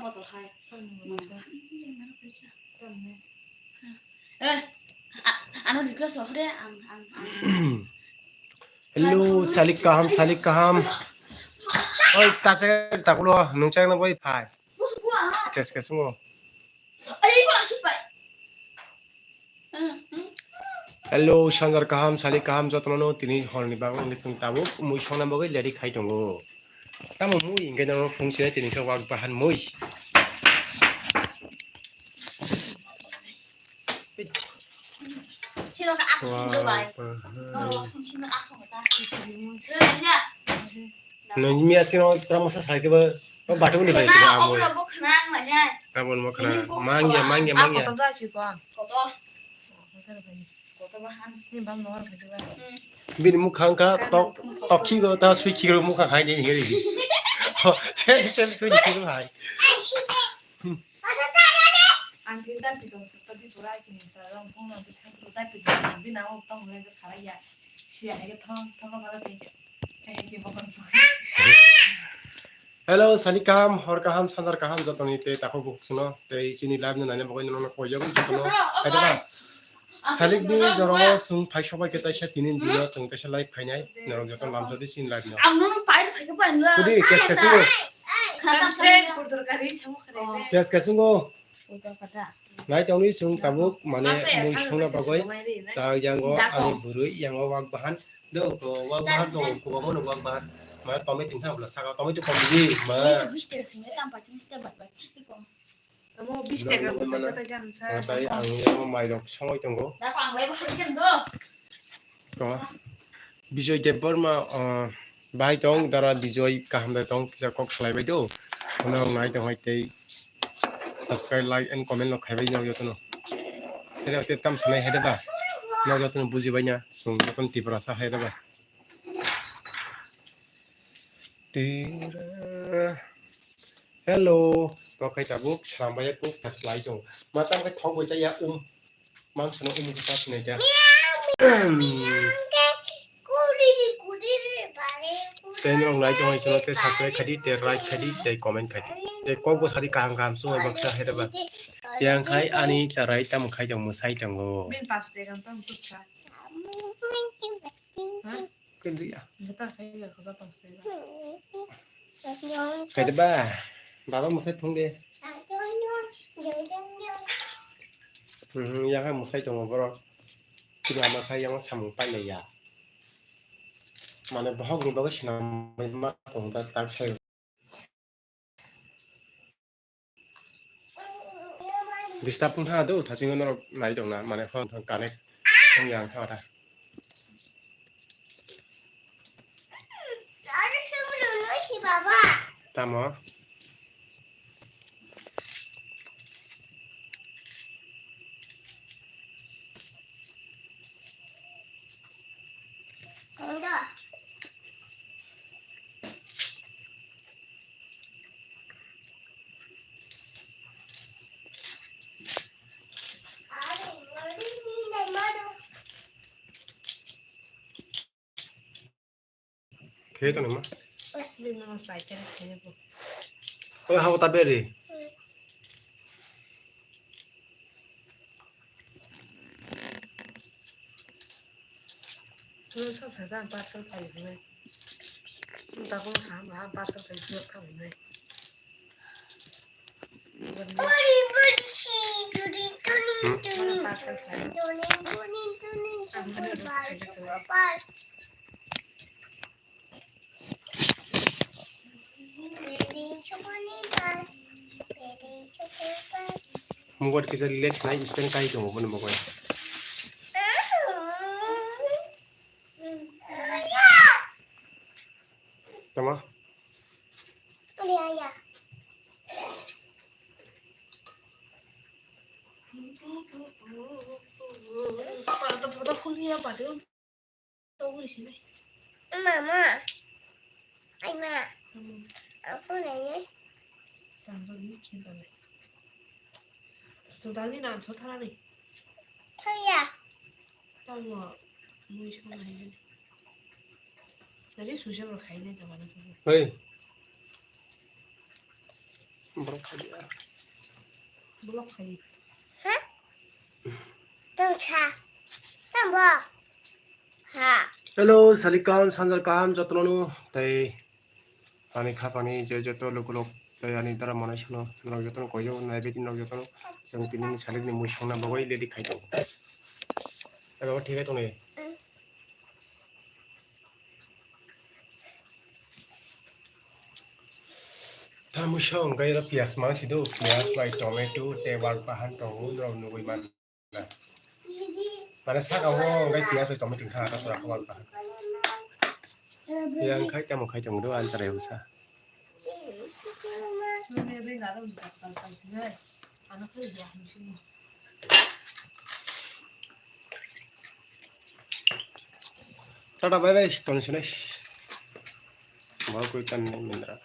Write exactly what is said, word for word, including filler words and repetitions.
Botol hai. Mane. Eh, a-, ano request hore, ang, ang, ang. Hello, salik kaham, salik kaham. Oi, tase takulo, nungchang na bai phai. Kes kes ngo. Hello, sanjar kaham, salik kaham, jotono tini horni bagwi wngwi chwng tabuk mui songna bagwi ready khai tongo. Tamo mui hingke nono phung sinai tini khe wak bahan mui. Wak bahan. Nang miya sino tamo sa sai ke ba, ba batu ni bai kina amoi. Abo no bo khana ang la nyai. Abo no bo khana. Mangya, mangya, mangya. Koto da si ko. Koto. Koto ba han. Ni bang no ba. Bini mukha wngkha tok, tok khi go ta sui khi go mukha khai ni hiri. Sel, sel sui khi go hai. Ang khe da pidong sa ta di pura kini sa rong phung no di khan ta pidong sa bini ang tong le sa ya. Si ya ke thong, thong ba ta ke. Hello, sani kaham, hor kaham, sanjar kaham, jotoni tei takhuk bukhuk sino, tei chini live no naina bagwi nono koyok jotono, hai da ba? Salik ni joro sung phai sobai ke taisa tini dino chwng taisa live phainai, norok jotono lamjadi chini live no. Ang nono pai thai ke pai nla. Kudi, kes kes ngo. Khana Tamsek sai. Burdur gari samu khare. Kes kes ngo. Nai tongwi chwng tabuk mane mui songna bagwi ta yango ani bwrwi yango wak bahan do ko wak bahan do ko bomo no wak bahan mane tomwi tongkha bwla saka tomwi tongkha bwla ma. Tamo bis taka ko tata jam sa. Tai ang yango mairok songwi tongo. Ko Bijoy Debbarma, ah, bai tong, dara Bijoy kaham da tong, kisa kok salai bai do. Ano nai tong hai tei subscribe, like and comment no khai bai no jotono. Hede te tam sanai hede ba. No jotono buji bai na, sung jotono Tiprasa hede ba. Tira. Hello. Tokai tabuk, salam bai kok salai tong. Ma tam kai thok bai chaya um. Mang sano um kha sinai da. Tei norok nai tongwi sano tei subscribe khai di, tei like khai di, tei comment khai di. Tei kok bo sadi kaham kaham chumai baksa hai da ba. Yang khai ani charai tam khai tong mwsai tongo. Min pas de gam tam tuksa. Ha? Kendriya. Beta khai ya kha pas de gam. Kaiba, baba mwsai phung de. Hmm, yang hai mwsai tongo borok. Tini ama khai yang samung pailaiya. Mane bohok ni bagwi swnam ma tong ta tak sai. Disturb wngkha do, thasingo norok nai tongna, mane phone connect wngya wngkha ora. Tamo? Khe tong ma. Bini ma sai khe khe bo. Oi, habo ta beri. Tun sok sa sa parcel khai hwnwi. Tun ta ko sa ma parcel khai hwnwi kha hwnwi. Mobile kisa relax nai stand kai tongo bono mobile. Tama? Mama. Ai ma. Aku nanya. Tanggal ni cinta ni. Tanggal ni nan so thara ni. Thaya. Tamo. Mui so nai ni. Tadi susah berkhaini tanggal ni. Hei. Borok khai ya. Borok khai. Ha? Tong sa. Tong bo. Ha. Hello, salikam, sanjalkam, jotono tei ani khapani je joto lukulok tei ani dara manai sano norok jotono koyo nai beti norok jotono chwng tini ni salikni mui songna bagwi ready khai tongo. Eba thik khai tongo. Tamo song kaya piyas mang sido, piyas bai tomato tei wal bahan tongo, norok nugui man. Mane saka o ngai piyas bai tomato kha ta sora wal bahan. Yang khai tamo khai tongo do an sarai usa. Tata bye bye, toni sinai. Mau kui kan nai mindra.